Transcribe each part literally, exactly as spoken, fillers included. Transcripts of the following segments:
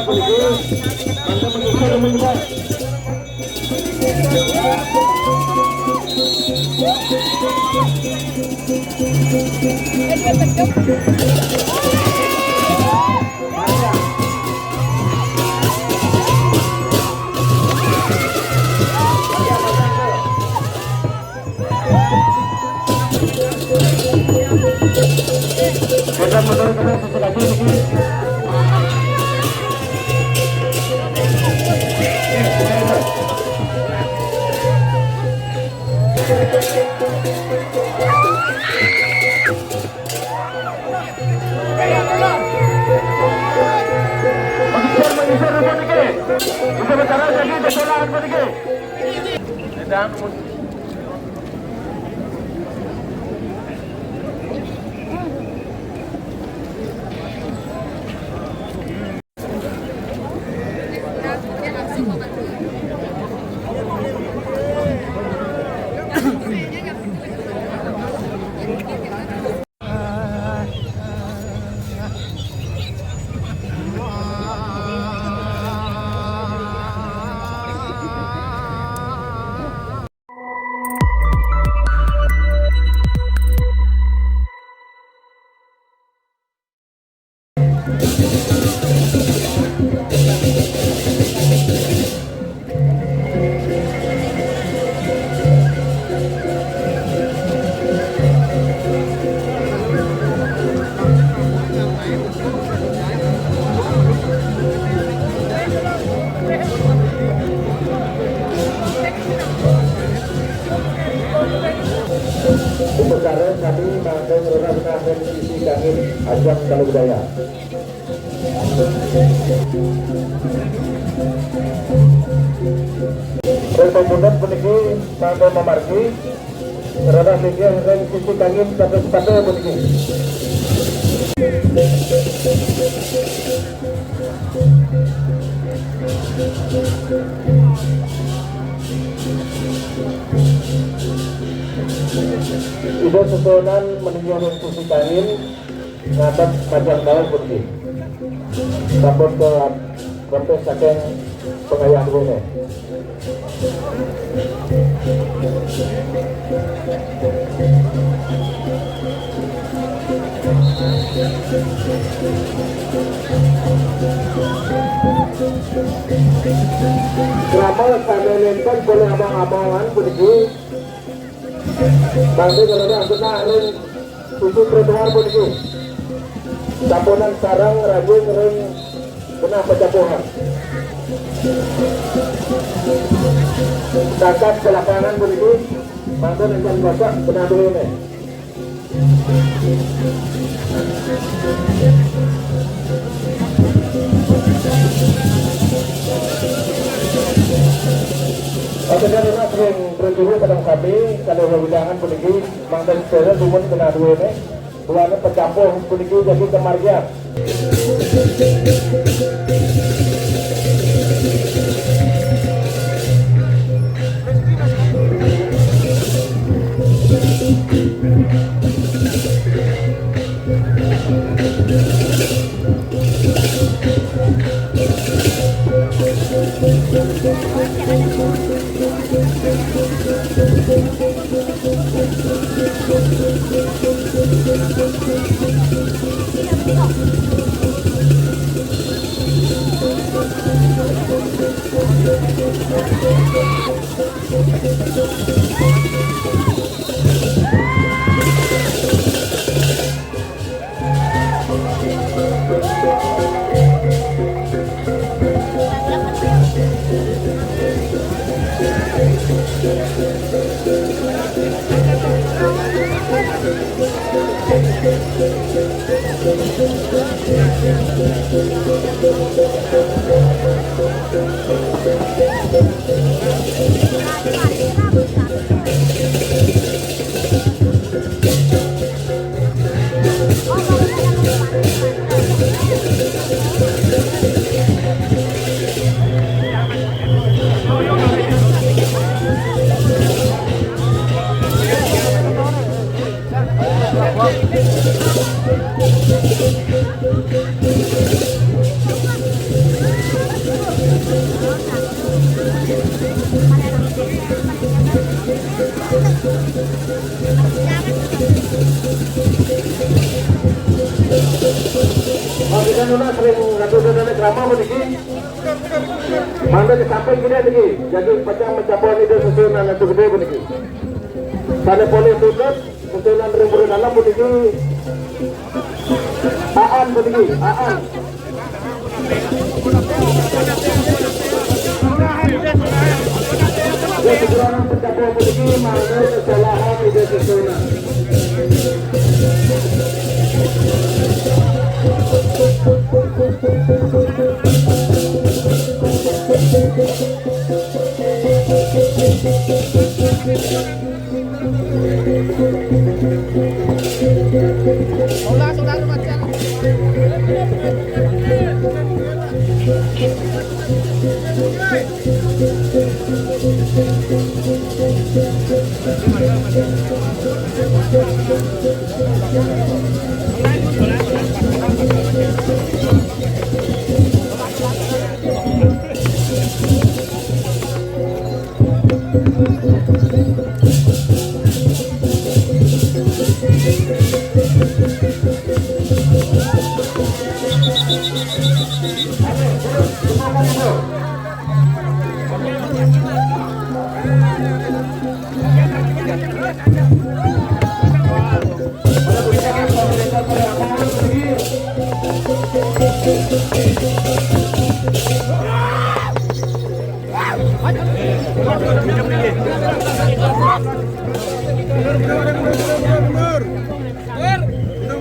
Kita mundur, kita sesuai lagi, sedikit. Menggeser, menggeser, sedikit. Bisa bicara lagi, bicara sedikit. Upacara kami mangke ngrerah menawi isi kangin ajang kala budaya. Ring pamundhut puniki mangke mamargi ngrerah linggih ring sisi kangin satus sepatu puniki. Ida sesuunan menuju ring sisi kangin, ngadep majeng dauh puniki. Sampun ke rempis saking pangayah duene. Krama sane nenten polih among-amongan puniki. Mangke ngrerah genah ring sisi trotoar puniki. Sampunang sareng rajin ring genah pacapuhan. Takat ka lapangan puniki, mangke nenten gosok genah duene. Ateges ring prajuru padang sami kalih wewidangan puniki, mangda sedaya dumun genah duene, duaning pacapuh puniki jagi kamargiang. Sama puniki. Mangda di samping kene niki. Jadi pacang mencapai ida sesuunan anu gedé puniki. Sané polih tutut, susunan ring puri dalem puniki. Aan puniki, Aan. Ya, sesuunan pencapai puniki mangda kesalahan ida sesuunan.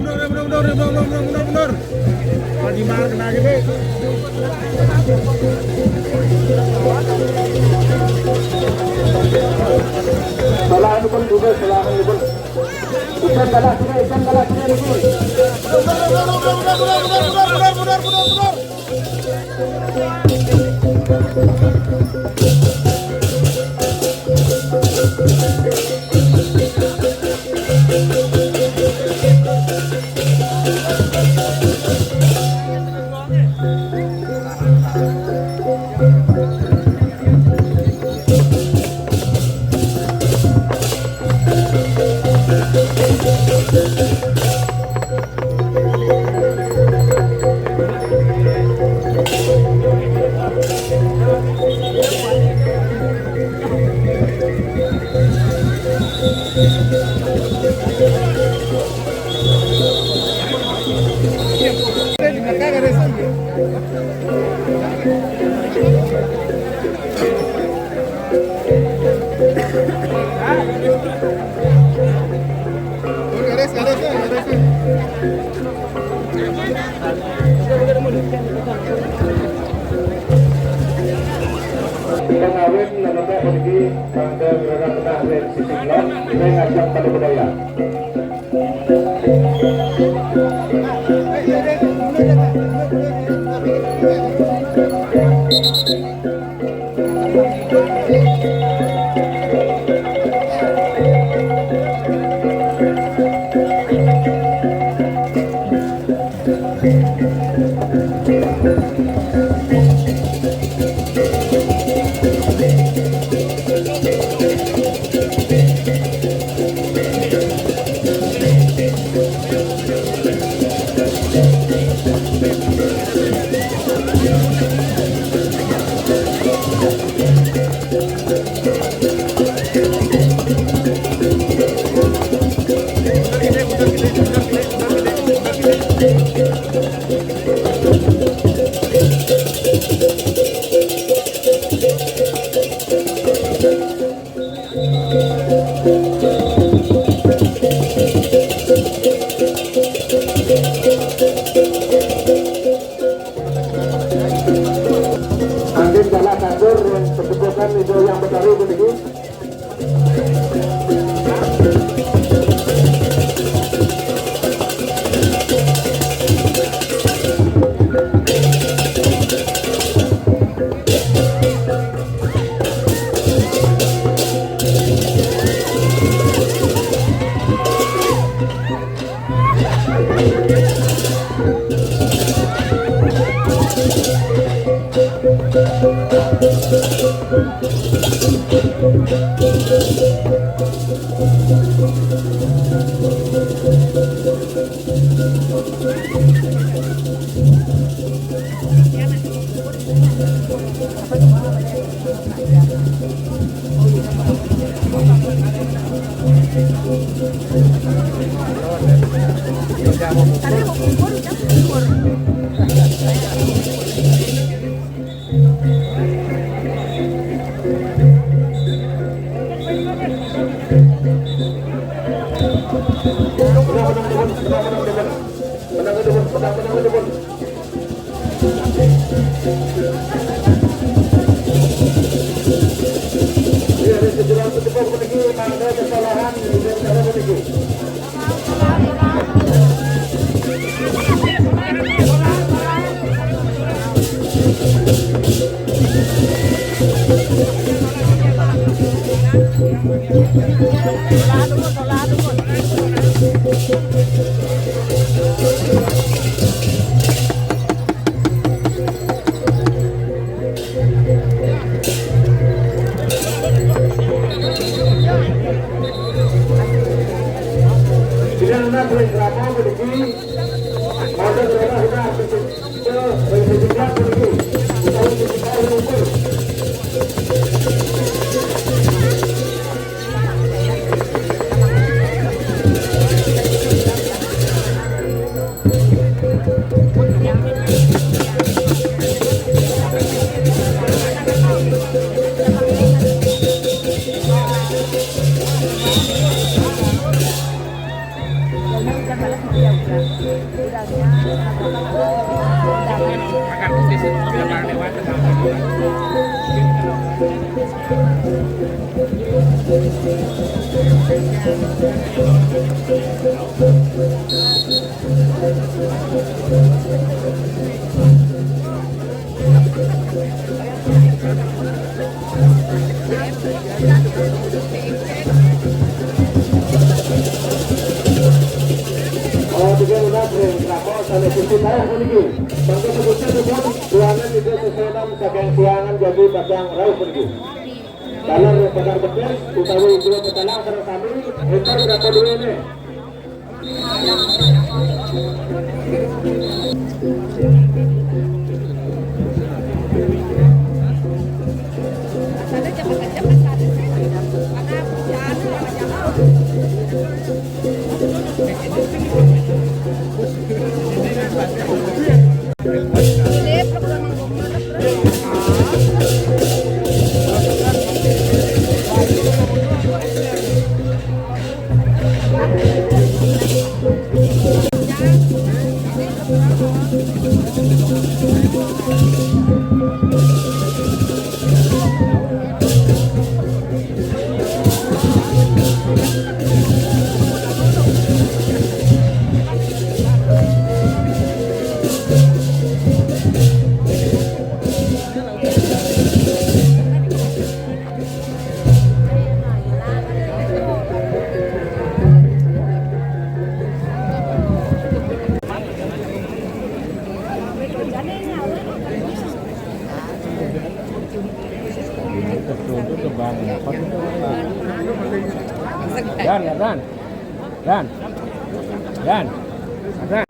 Mundur, mundur, mundur. Kalau di mana kena aja, Be. Salah itu pun juga, salah itu pun. Ikan kalah juga, ikan kalah juga, Rukun. Mundur, mundur, mundur, mundur. Pengawin lembaga puniki mangda ngrereh tengah ring sisi kulon, ring ajeng Balé Budaya. Anggen galah katur, pertubuhan Ibu Yang Betari puniki. Oh, tiga belas, eh, kenapa sampai sisi tahu puniki? Bangsa sebutnya bukan ruangan itu sesuai dengan saking siangan jadi pasang rauh puniki. Dalam yang benar betul, utawi dua pecalang sareng sami, hebat berapa dua ini? Dan, ya, Dan. Dan. Dan. Dan.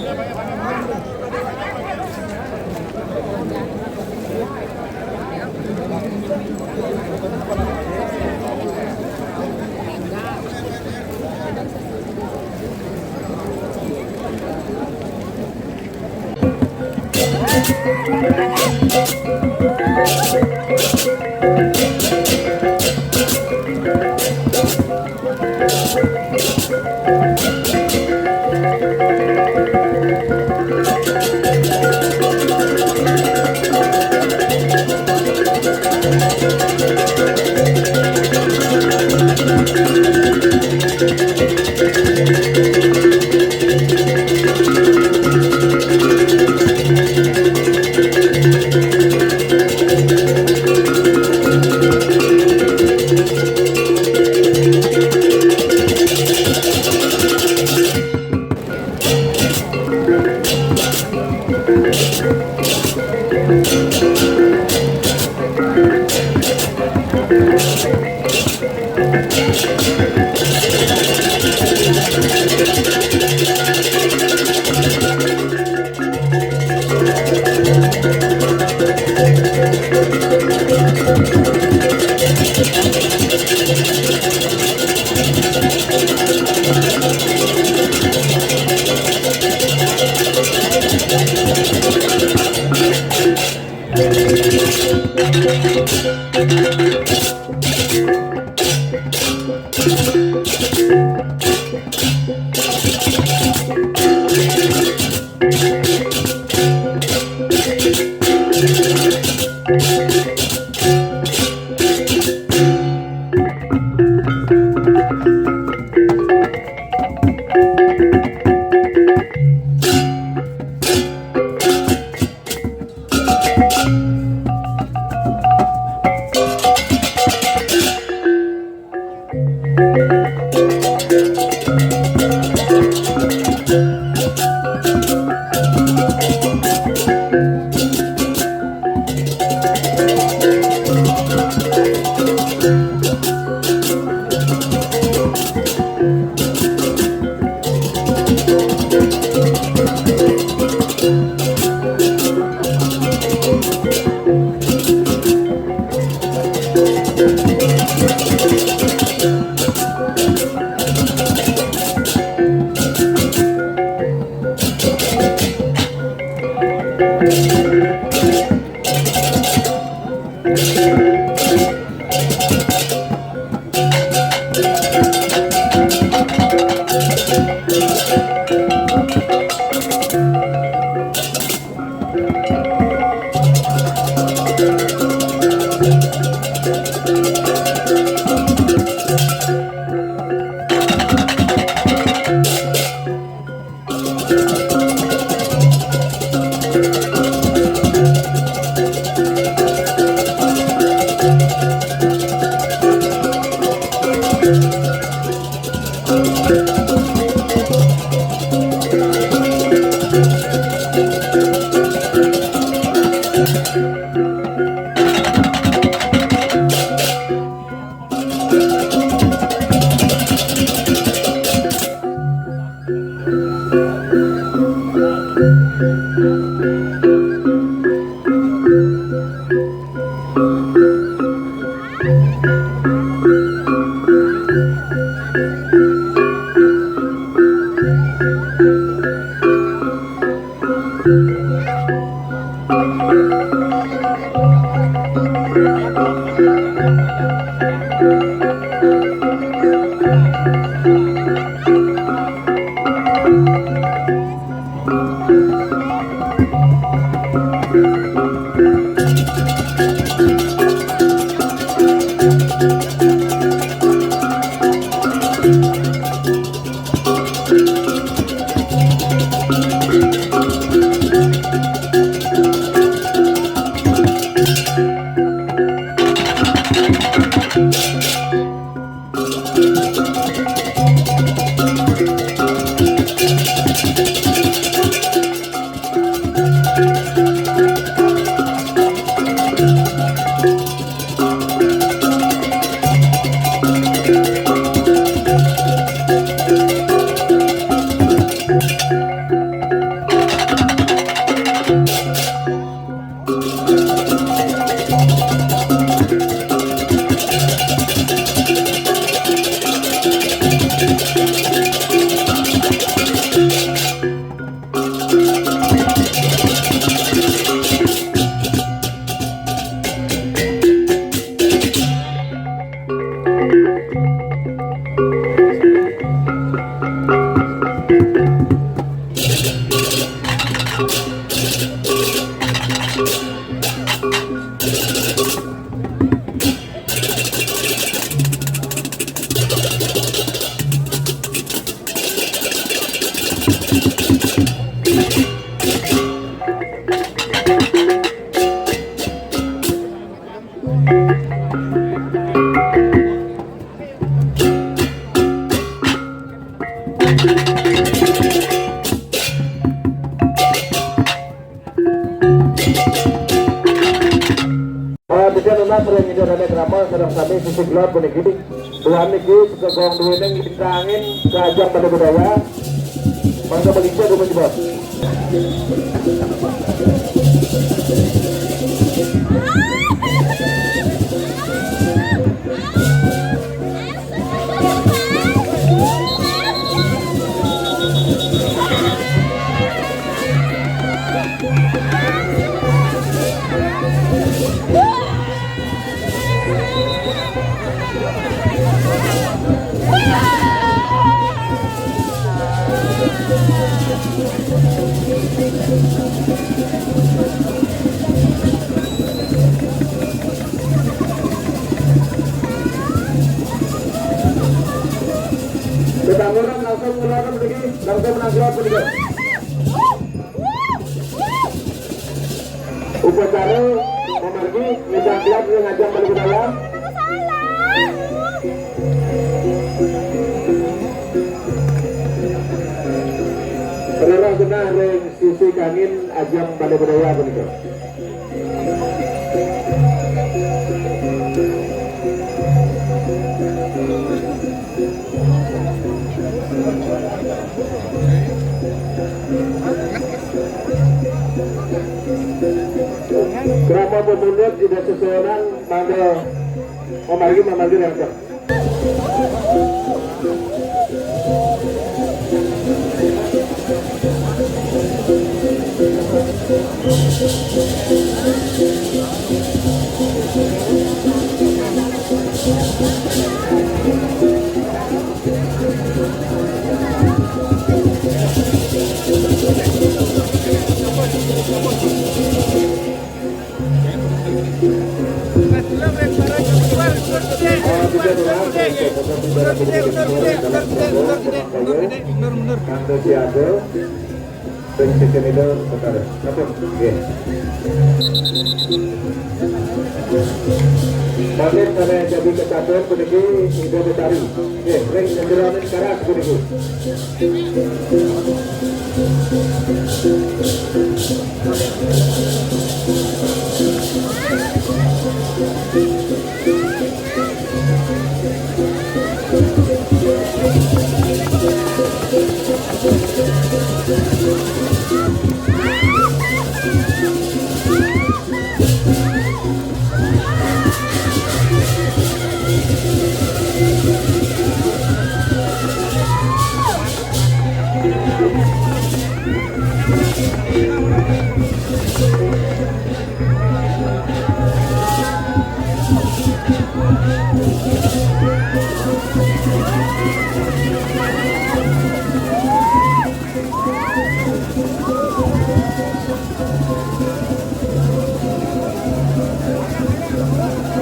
Eh, tidak lunas, sering tidak ada drama, sedang sami sisi gelap puniki. Tuhan niki juga gong duwene ngintangi keajang pada budaya. Mangga melincah dulu, Mas Bos. Bebangunan langsung ngeluarkan begini, langsung menangkap begitu. Upacara memargi ngidang gelar ring ajeng Balé Budaya. Rereh genah ring sisi kangin ajeng Balé Budaya punika. Krama pamundut Ida Sesonan mangga mamargi, mamargi ring ajeng. Kang Desiaga, sing sing ida Betara. Sampun, nggih. Mangkin sané jagi kecatut puniki Ida Betari. Nggih, ring jero karas puniki.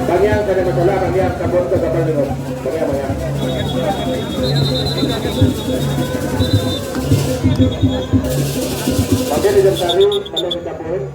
Bang Yang, kada masalah, Bang Yang, sampun ka kapal dulu. Bang Yang, Bang Yang. Mungkin di Sari, kalau kita poin.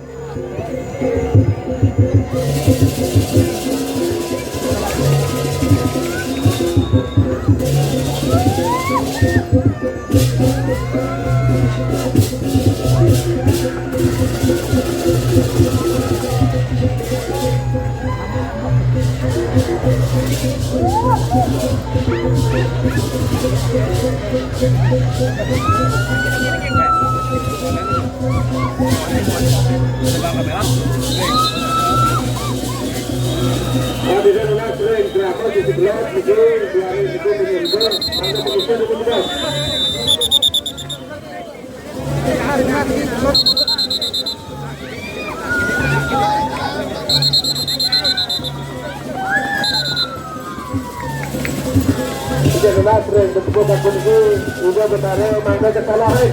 Jelas, Ring, betul, betul, betul. Udah benar, mangga kesalahan.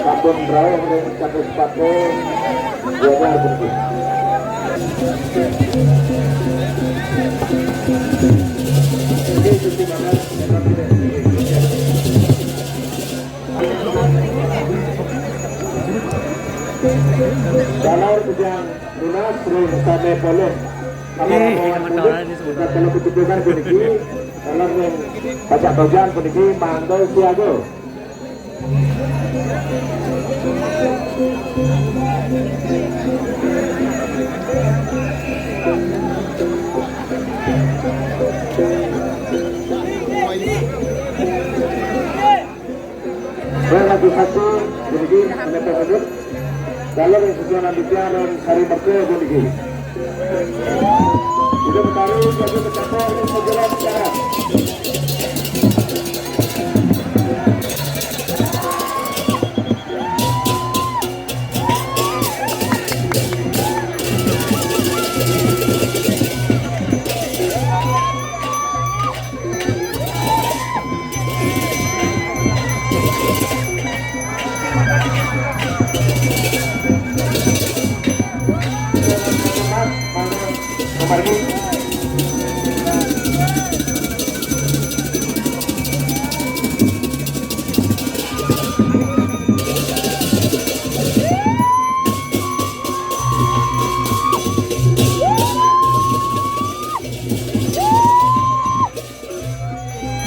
Sampun rauh ring catur sepatu, dua belas menit. Oke, cuci tangan. Dalam sedang lunas ring sane polih. Ih, ini menara ini sebenarnya. Kalau kebutuhan puniki, dalam ring pajak bagian puniki, mangga siaga. Saya lagi satu, jadi menepuk lanjut. Dalam yang sesuai nanti tiang dan sari mertua, jadi. Kita bertaruh, jadi bercampur, ini sejalan sekarang.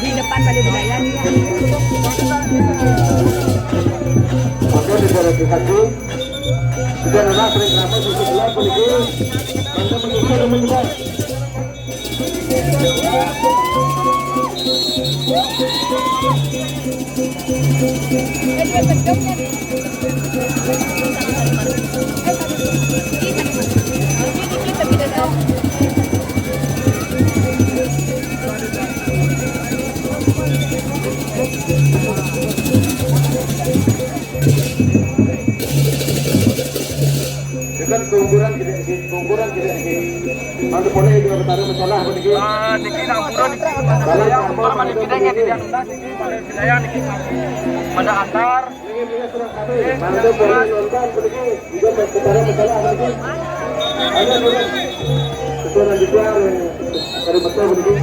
Di depan Balai Budaya nih, ya. Oke, di daerah Cisangkuy. Sudah lemas, ring kramas, di sebelah puniki. Mangga mengikut dan menyebar. Dekat keungguran kita, keungguran kita. Mantu polih dua Betara masalah apa niki? Ah, niki nak pura niki. Kalau yang pura mandi kita nggih, tidak nunas niki, pada wilayah niki. Pada antar. Mantu polih nonton niki, juga Betara masalah apa niki? Ada, ada. Ketua lanjutnya, dari Betara niki.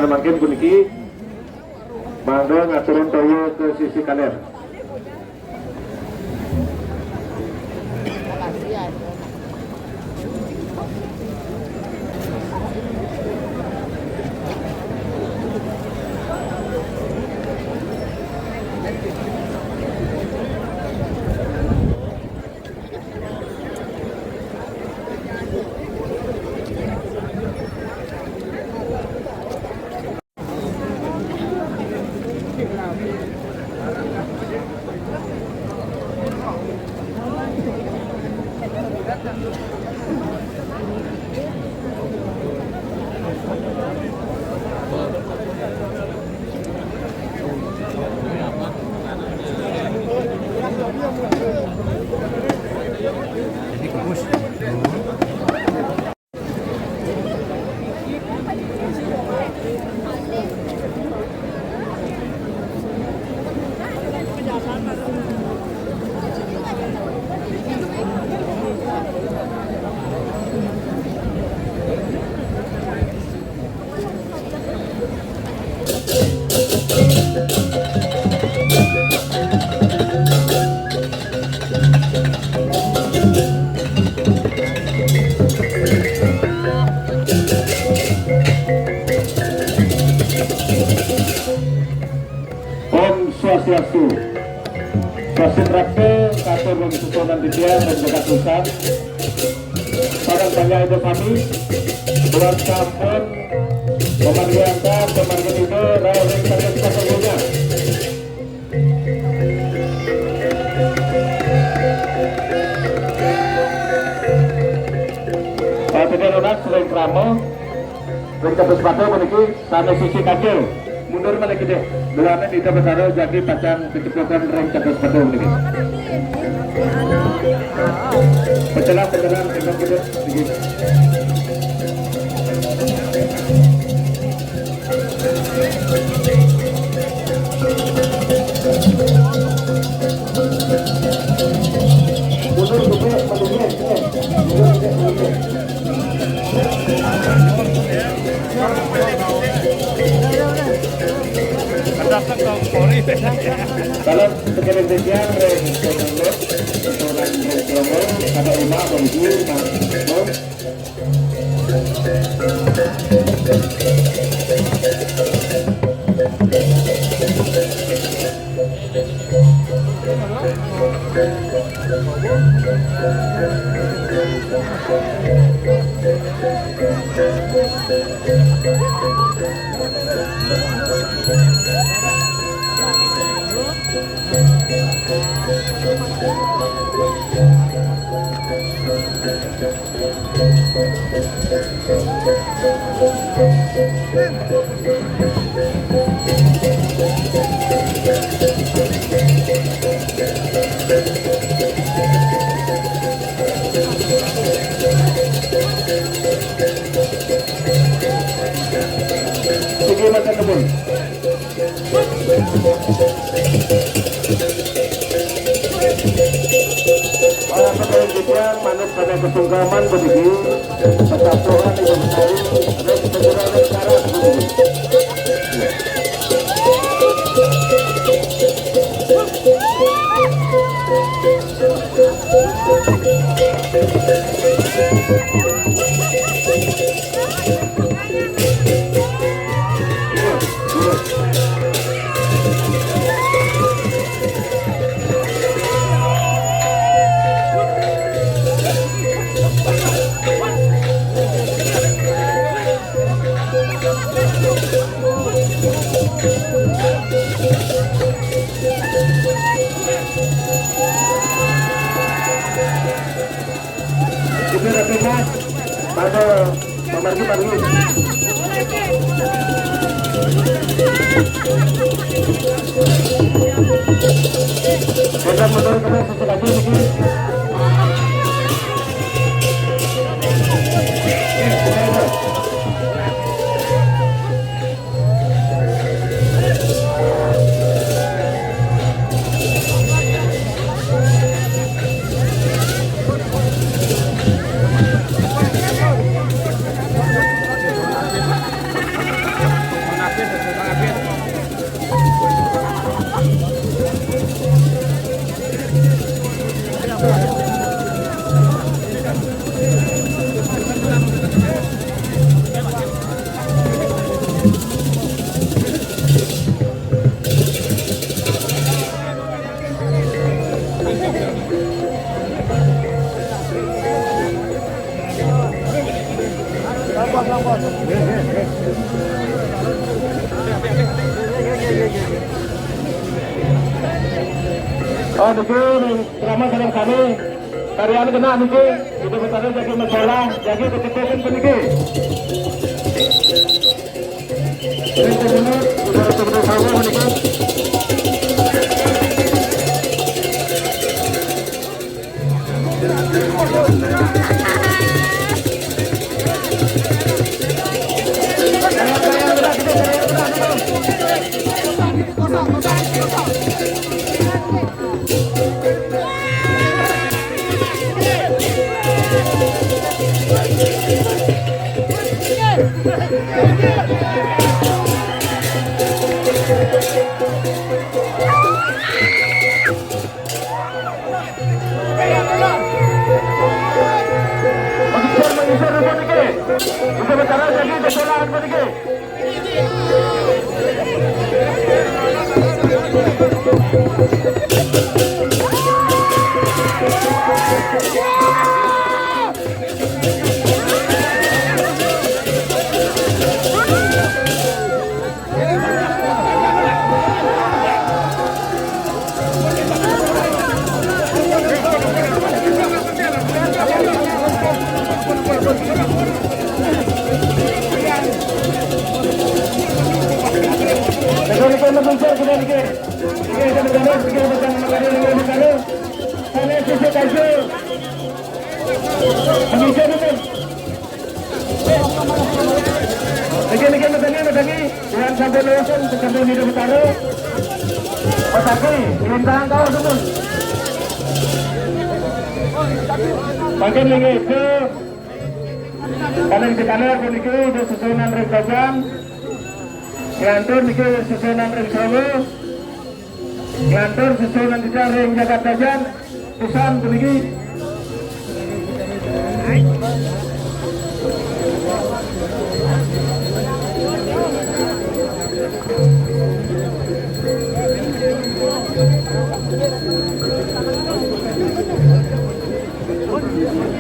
Mangkin puniki, mangga ngaturang toya ka sisi kaler. Om Swastiastu. Swastiastu, katur ring sesuunan titiang ring jagat Susan. Sareng panjang ida sami, buat sampun pamargi antar, pamargi ida, rai ring saking sampun. Titiang nunas ring krama, ring Catur Sepatu puniki. Sané sisi kaca. Mundur malih kedéh. Duaning Ida Betara jagi pacang kacepukan ring Catur Sepatu niki. Pecelah, pecelah, kedéh niki. Mundur kedéh, mundur kedéh. Kalau sekitar sekian, ring Pondok, seorang ring Pondok, ada lima, bagi, mas. Sugih matur nuwun. Para pedagang kita manut pada kesungkaman puniki, persatuan Ibu Mentari, ring segera ring karas puniki. Kita dapat, Mas. Pada pamargi-margi. Kita mundur, kita sesekali sedikit. Oh, niki ring krama sareng sami. Karyan genah niki, Ida Betara jagi masalah, jagi ketepukan puniki. Ring gubernur, Ida Betara Sawa puniki. Niki, niki, niki, niki, niki, niki, niki, niki, niki, niki, niki, niki, niki, niki, Niki, niki, madangi, madangi. Tuan sampun luruskan, sampun hidup utara. Madangi, lintang kau sampun. Mangkin niki itu. Paling dikaler puniki itu susunan ring Bajan. Nglantur niki susunan ring Solo. Nglantur susunan kita ring Jagat Bajan. Pisan puniki.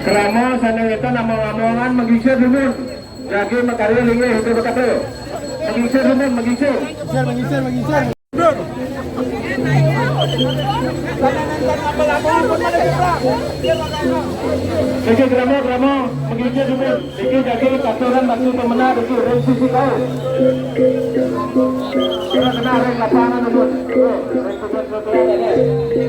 Krama sané wétan among-amongan magingsir dumun. Jagi makarya linggih ida bakata. Magingsir dumun, magingsir. Magingsir, magingsir, magingsir. Niki krama, krama, magingsir dumun. Niki jagi katuran bakti pemenang niki ring sisi kau. Kena, kena ring lapangan dumun. Tuh, ring sisi kau.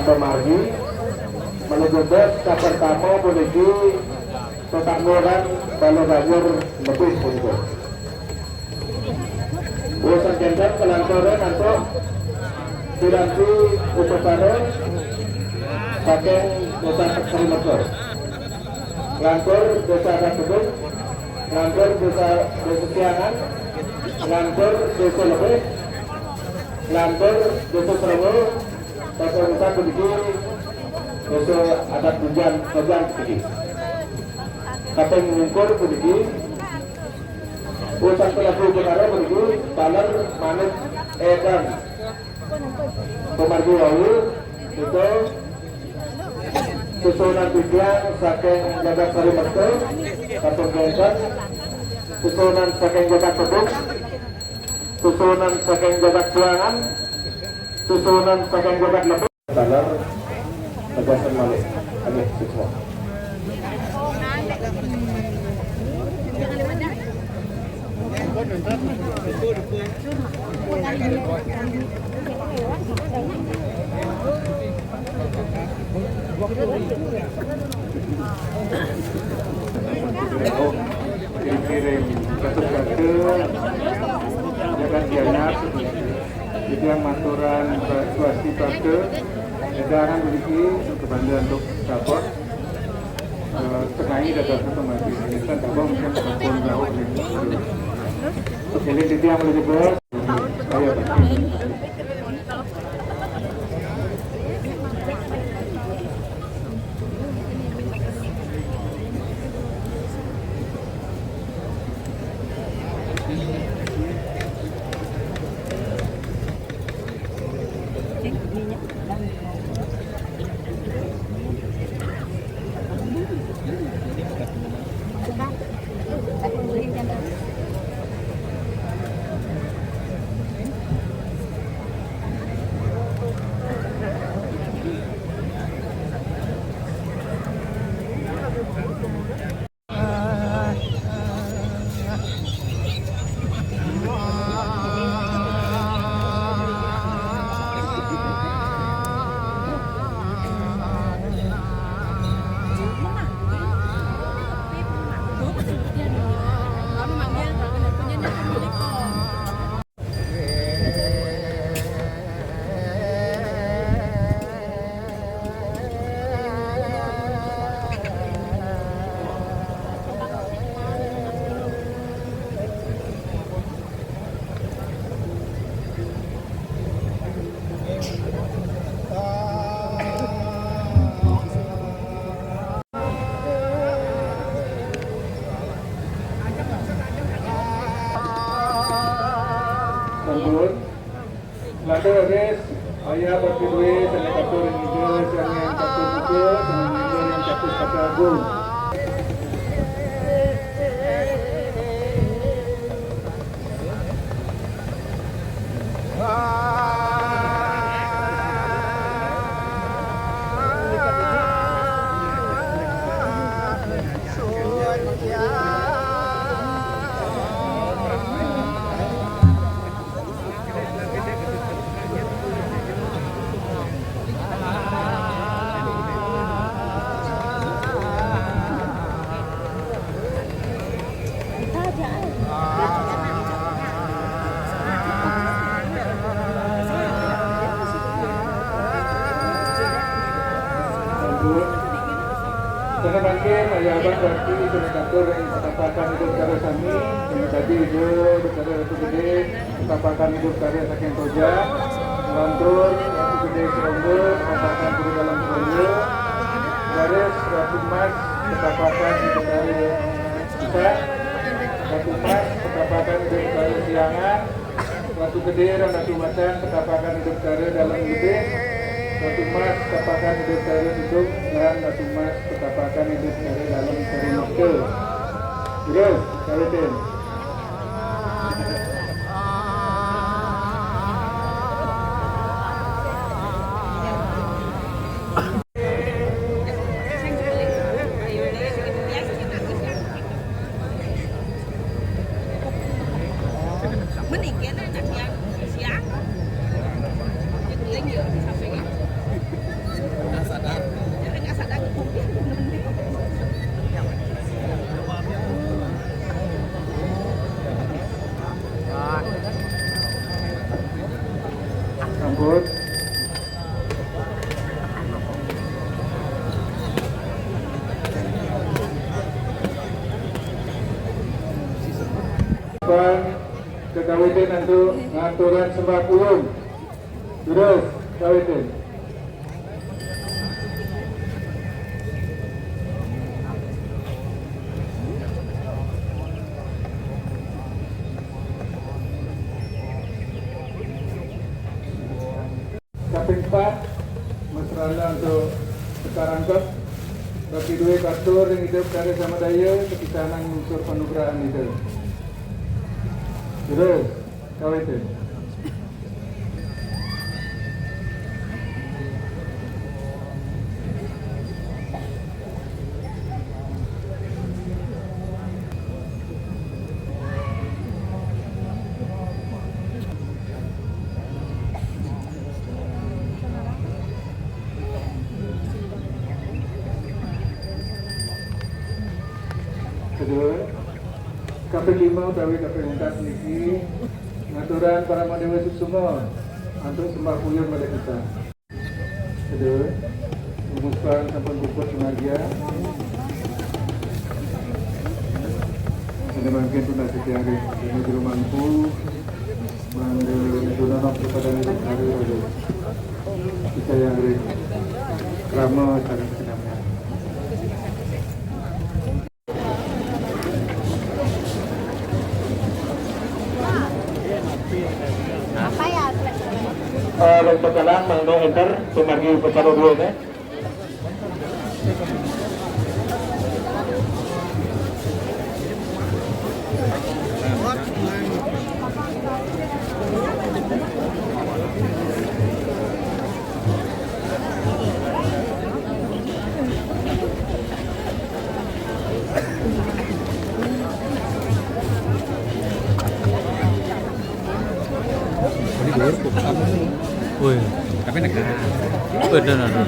Pamargi, malebet kapertama puniki tetangguran Bala Banjar lebih punika. Wus sakénten kalanturang antuk piranti upacara saking Pusat Srimekar. Nglantur Désa Adat Beduk, nglantur Désa, Désa Siangan, nglantur Désa Lebih, nglantur Désa Srenggo, Désa Wisata puniki, Désa Adat Bujan, Bujan puniki. Kaping wungkur puniki, Pusat Pelaku Perkara puniki, Baler Manuk Edan. Pamargi wau, kita susunan titiang saking Jagat Sarimerta, kaping wénten, susunan saking Jagat Beduk, susunan saking Jagat Suangan, susunan saking Jagat Lebih. Taler, tegasan malih. Aduh, siswa. Kiring-kiring, Gatot Kaca, Jagat Gianyar, titiang maturan swastika, edaran puniki, kabanda antuk sabot, eh, tengai dados pemati. Ini kan tabang mungkin sampun jauh nih. Jadi titiang malih jebos. Ayo. Res, ayah bagi duit, sana katur yang hijau, sana yang katur hijau, sana yang hijau yang katur kata agung. Sana bangkit, ayah abang berarti sana katur yang setapakan hidup karo sami, sana tadi hidup, hidup karo Ratu Gede, setapakan hidup karo saking Toja, lantur, Ratu Gede Seronggo, setapakan hidup dalam Seronggo, garis, Ratu Mas, setapakan hidup karo Kita, Ratu Mas, setapakan hidup karo Siangan, Ratu Gede dan Ratu Macan, setapakan hidup karo dalam gede, Ratu Mas, setapakan hidup karo Duduk, dan Ratu Mas, setapakan hidup karo dalam karo Mekah. Terus, kawitin. Ampun. Pan, kekawitin antuk ngaturan sembah pulung. Terus, kawitin. Kaping pat, mesrana untuk sekarang ke bagi dua katur yang hidup dari sama daya, kepisanan unsur panugrahan itu. Terus, kawitin. Kedua, kaping lima utawi kaping empat niki ngaturan para mandewa suksma antuk sembah puyun malih kita. Aduh, rumus pang sampun puput pengajian. Ini mungkin tunas setiang ring. Ini juru mangku. Mangga nidunana kepada negara. Kita yang ring. Rama sareng sinamya. Eh, ring pekalan mangda enter pamargi upacara dua ini. Woi, tapi negara. Woi, no, no, no.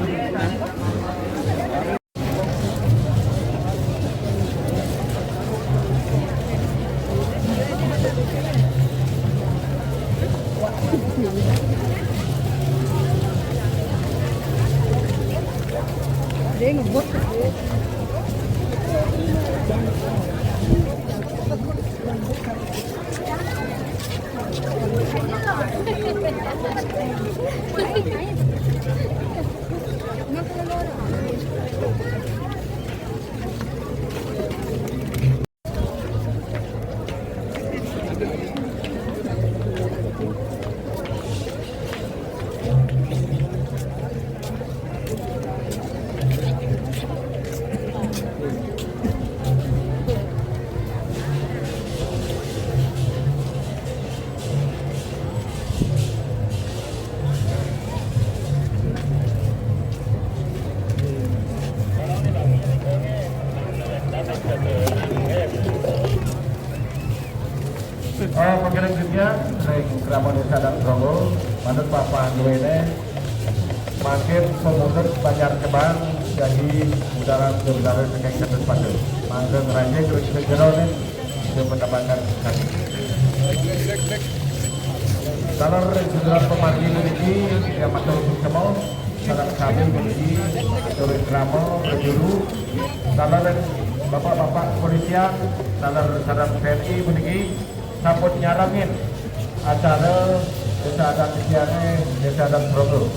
Desa Adat Grogol, manut papan duene, mangkin pemuda Banjar Kebang, jadi utara utara saking Ketut Padu. Mangga ngrajin terus ke jero nih, untuk mendapatkan kami. Taler Jenderal Pemargi niki, yang matur suksema, sareng sami puniki, matur krama, prajuru, taler bapak-bapak kepolisian, taler sareng T N I puniki, sampun nyarengin acara Desa Adat Titiane, Desa Adat Grogol.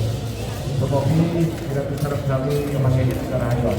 Semogi kita sareng sami kemanggih acara ayo.